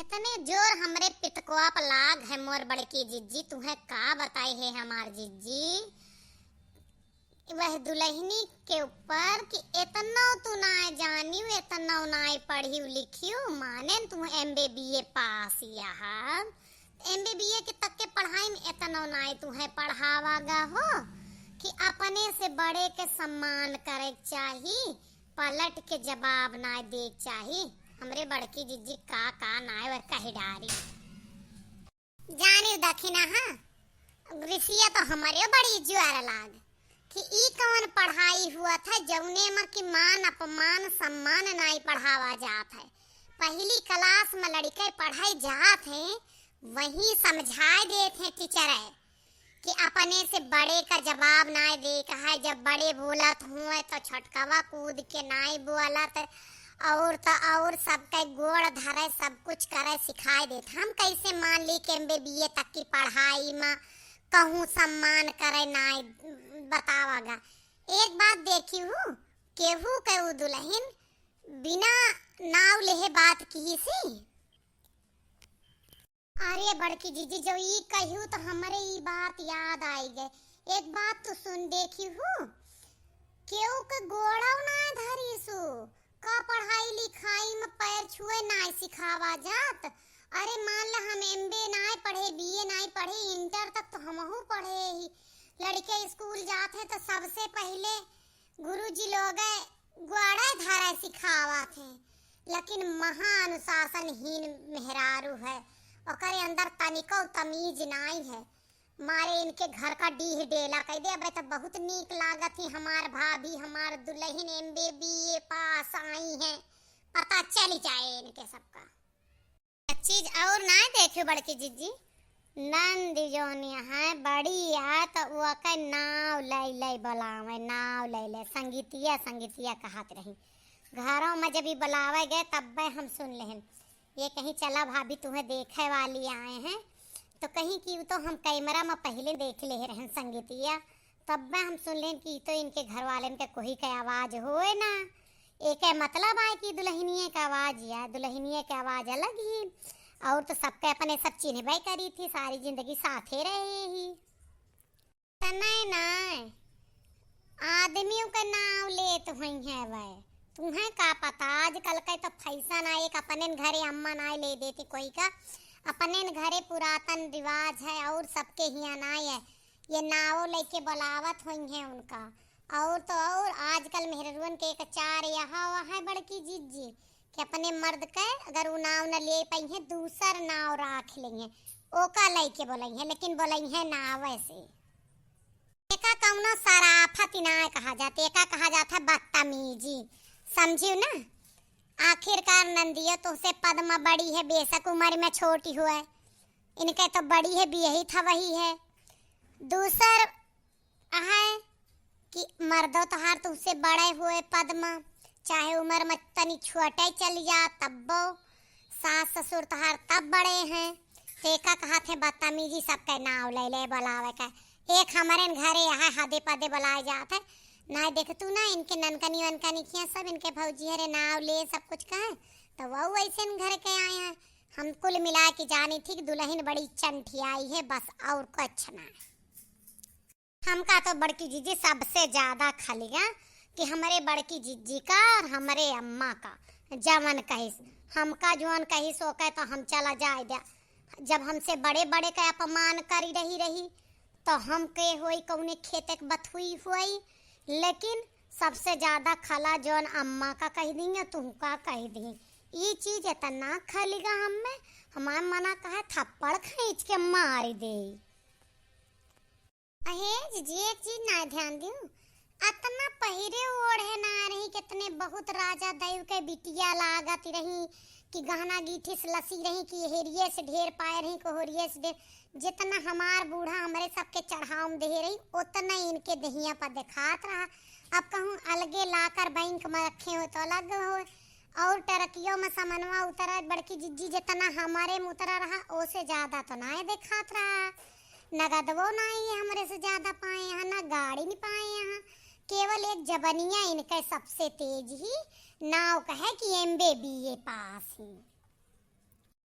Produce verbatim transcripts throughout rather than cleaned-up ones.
इतने जोर हमरे पितकुआ पर लाग है मोर बड़की जिज्जी, तुहैं का बताई है हमार जिज्जी। वह दुलहिनी के ऊपर कि एतनो तू नाय जानिउ, एतनो नाय पढ़िउ लिखिउ, माने तू एम बी बी ए पास यहा, एम बी बी ए के तक के पढ़ाई में एतनो नाय तुहैं पढ़ावा गा हो कि अपने से बड़े के सम्मान करे के चाही, पलट के जवाब नाय दे के चाही। हमरे बड़की जिज्जी का का नाय वह कही डारी। जानिउ दखिना, हाँ, रिसिया तो हमरे बड़ी जुआर लाग कि ई कौन पढ़ाई हुआ था, जौने में कि मान अपमान सम्मान नाई पढ़ावा जात है। पहली क्लास में लड़के पढ़ाई जात हैं, वहीं समझाए देत हैं टीचर है कि अपने से बड़े का जवाब नाई दे का है, जब बड़े बोलत हुए तो छोटकवा कूद के नाई बोलत, और तो और सबके गोड़ धरे, सब कुछ करे सिखाए देत। हम कैसे मान ली कि एम बी बी ए तक की पढ़ाई में कहूँ सम्मान करे नाई बतावा गा। एक बात देखी हूँ, केहू के उ दुलहिन बिना नाव लेहे बात किहिसी। अरे बड़की जिज्जी, जो ई कहिउ तो हमरे ई बात याद आई गए। एक बात तू सुन देखी हूँ, केहू के गोड़व ना धरीसु, का पढ़ाई लिखाई में पैर छुए ना सिखावा जात। अरे मान ले हम एम बी ए ना पढ़े, बी ए ना पढ़े, इंटर तक तो हमहू पढ़े ही। लड़के स्कूल जात हैं तो सबसे पहले गुरुजी लोग गोड़े धरे सिखावत हैं, लेकिन महा अनुशासनहीन मेहरारू है, ओकरे अंदर तनिको तमीज नाई है। मारे इनके घर का डीह डेला कह दे, अबे तो बहुत नीक लागत ही हमार भाभी, हमार दुलहिन एम बी बी ए पास आई हैं, पता चल जाए इनके सबका। एक चीज और नाय देखिउ बड़की जिज्जी, नंद जौन यहाँ बड़ी है तो ओके नाव लई लई बोलावे, नाव लई लई, संगीतिया संगीतिया कहत रही। घरों में जब ई बोलावे गए तब्बे हम सुन लेहन, ये कहीं चला भाभी तुहैं देखे वाली आए हैं, तो कहीं कि उ तो हम कैमरा में पहले देख ले रहन संगीतिया, तब्बे हम सुन लेन कि ई तो इनके घर वालेन के कोही के आवाज होए ना। एके मतलब आए कि दुलहिनिये के आवाज या दुलहिनिये के आवाज अलग ही। और तो सबके अपने सब चिन्हबे करी थी, सारी जिंदगी साथे रहे ही। त नहीं, नहीं, आदमियों के नाव लेत हुई है वह। तुहैं का पता, आजकल के तो फैशन है, एक अपने घरे अम्मा नाय ले देती कोई का, अपने घरे पुरातन रिवाज है और सबके हियाँ नाय है। ये नाव लेके बुलावत हुई हैं उनका। और तो और आजकल मेहररुअन के एक चार यहा वहा है बड़की जिज्जी कि अपने मर्द के अगर उ नाव न ले पाई हैं, दूसर नाव राख लेंगे, ओका लेके बोलई हैं, लेकिन बोलई हैं नाव ऐसे। एका कौनो सराफत ना कहा जात, एका कहा जात है बदतमीजी, समझियो ना। आखिरकार नंदियो तोहसे पद में बड़ी है, बेशक उम्र में छोटी हुए, इनके तो बड़ी है, बियही था वही है। दूसर है कि मर्दो तोहार तुहसे बड़े हुए पद में, चाहे उम्र में तनी छोटे चल जा, तब्बो सास ससुर तोहार तब बड़े हैं। तो एका कहत है बदतमीजी, सबके नाव ले ले बोलावे का। एक हमरे न घरे यहाँ हदे पदे बोलाए जात है, ना देख तू ना इनके ननकनी वनकनी किया सब इनके भौजी हरे नाव ले सब कुछ कहे, तो वो वैसे न घर के आए हैं। हम कुल मिला के जानी थी कि दुलहिन बड़ी चंठियाई है, बस और कुछ ना। हमका तो बड़की जिज्जी सबसे ज्यादा खलिया कि हमरे बड़की जिज्जी का और हमरे अम्मा का जवन कहिस, हमका जवन कहिस ओके तो हम चला जाए द्या। जब हमसे बड़े बड़े का अपमान करी रही रही तो हम के होई कौने खेते के बथुई होई, लेकिन सबसे ज्यादा खला जौन अम्मा का कह दी या तुहका कह दी। ई चीज इतना खलिगा हमें, हमार मना कहे थप्पड़ खींच के मार दे। अहे जिज्जी, एक चीज ना ध्यान दियो, अतना पहिरे ओढ़े ना रही, कितने बहुत राजा दैव के बिटिया लागत रही कि गहना गीठी से लसी रही कि हेरिये से ढेर पाए रही, कोहरिये से ढेर। जितना हमार बूढ़ा हमरे सबके चढ़ाव में देहे रही, उतना इनके देहिया पर देखात रहा। अब कहूँ अलगे लाकर बैंक में रखे हो तो अलग हो, और टरकियों में समनवा उतरा, बड़की जिज्जी जितना हमारे में उतरा रहा, ओसे ज्यादा तो नाय देखात रहा। नगदवो नाय ये हमरे से ज्यादा पाए यहाँ, ना गाड़ी नहीं पाए यहाँ। केवल एक जबनिया इनके सबसे तेज ही, नाव कहे कि एम बी बी ए पास ही।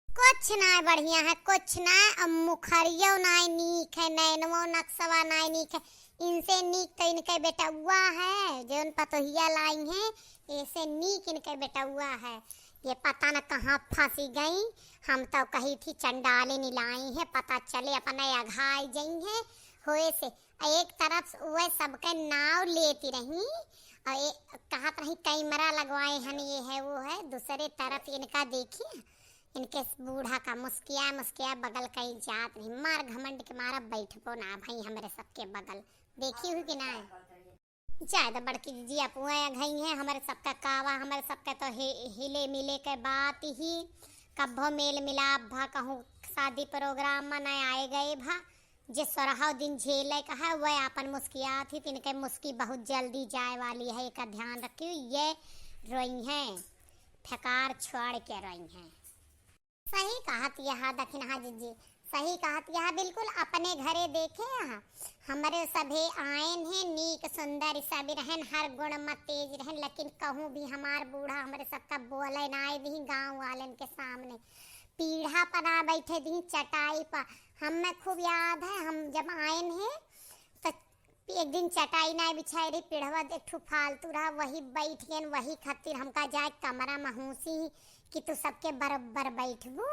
को कुछ नाय बढ़िया है, कुछ नाय। अब मुखरियो नाय नीक है, नैनवो नक्सवा नाय नीक है। इनसे नीक तो इनके बेटउआ है, जौन पतोहिया लाई हैं, ऐसे नीक इनके बेटउआ है। ये पता न कहाँ फँसी गई। हम तो कही थी चंडालिन लाई हैं, पता चले अपने अघाई जई हैं। होए से एक तरफ से वह सबके नाव लेती रही और ए-, कहत रही कैमरा लगवाए हन, ये है वो है। दूसरे तरफ इनका देखिए, इनके बूढ़ा का मुस्किया मुस्किया बगल कहीं जात नहीं। मार घमंड के मारा बैठबो ना भई हमरे सबके बगल। देखी हुई कि ना? जाए तो बड़की जीजी अपुआ अघई हैं, हमरे सबका कावा, हमरे सबका तो हि-, हिले मिले के बात ही। कब्बो मेल मिलाप भा कहूँ शादी प्रोग्राम में न आए गए भा, जे सोरहो दिन झेले का है, वह आपन मुस्कियात ही, तिनके मुस्की बहुत जल्दी जाए वाली है। एका ध्यान रखियो, ये रोई हैं, फेकार छोड़ के रोई हैं। सही कहत यहा दखिनहा जीजी, सही कहत यहा, बिल्कुल अपने घरे देखे यहा। हमरे सभे आयन हैं, नीक सुंदर सब रहन, हर गुण में तेज रहन, लेकिन कहूँ भी हमार बूढ़ा हमरे सबका बोले ना आए दी गाँव वालन के सामने। पीढ़ा पना बैठे दी चटाई पर। हमें खूब याद है, हम जब आयन हैं तो एक दिन चटाई ना बिछाए रही, पीढ़वा एक ठू फालतू रहा, वही बैठ गए, वही खातिर हमका जाए कमरा में हूसी कि तू सबके बराबर बैठबू।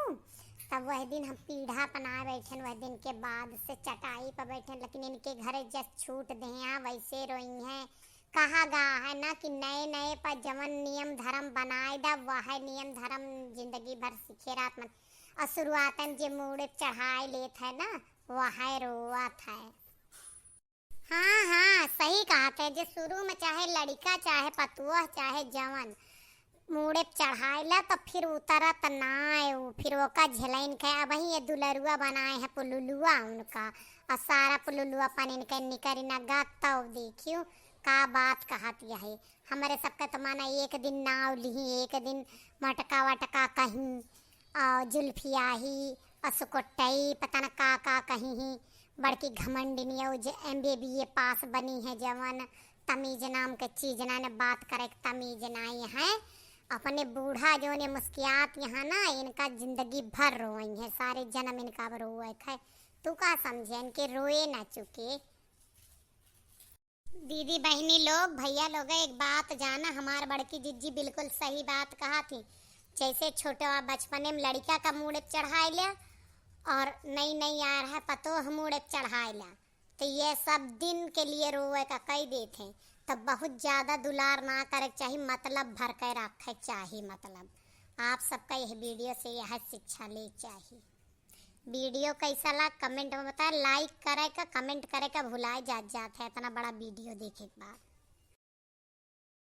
तब वह दिन हम पीढ़ा पना बैठन, वह दिन के बाद से चटाई पर बैठन, लेकिन इनके घरे जस छूट दे हैं, वैसे रोई हैं। कहा गा है ना कि नए नए पर जवन नियम धर्म बनाए दा, वह नियम धर्म जिंदगी भर सीखे रात मन। और शुरुआतन जे मूड़े चढ़ाए लेत है ना, वह रोवत है। हाँ, हाँ, सही कहत है। जे शुरू में चाहे लड़िका, चाहे पतुआ, चाहे जवन, मूड़े पे चढ़ाइला तो फिर उतरत नाय उ, फिर ओका झेलैन के। अबहीं ये दुलरुआ बनाए हैं पुलुलुआ उनका, और सारा पुलुलुआ पनिन के निकरी ना गा। तब देखियो का बात कहत यही। हमरे सबके तो माना एक दिन नाव लिही, एक दिन मटका वटका कहीं, और जुल्फिया ही, और सुकोट्टई, पता न का का कहीं ही। बड़की घमंडिनिया उ जे एम बी बी ए पास बनी है जवन, तमीज नाम के चीज ना, ने बात करे के तमीज नाई है। अपने बूढ़ा जो ने मुस्कियात यहाँ ना, इनका जिंदगी भर रोई है, सारे जन्म इनका अब रोए है। तू का समझे इनके रोए ना चुके? दीदी बहिनी लोग, भैया लोग, एक बात जाना, हमार बड़की जिज्जी बिल्कुल सही बात कहा थी। जैसे छोटवा बचपने में लड़िका का मूड़े पे चढ़ाए लिया और नई नई आ रहा पतोह मूड़े पे चढ़ाए लिया, तो ये सब दिन के लिए रोवे का कई देत हैं। तो बहुत ज्यादा दुलार ना करे के चाही, मतलब भर के रखे के चाही। मतलब आप सबका यह वीडियो से यह शिक्षा ले चाही। वीडियो कैसा लगा कमेंट में बताए, लाइक करे का, कमेंट करे का भुलाए जात जात है इतना बड़ा वीडियो देखे के बाद।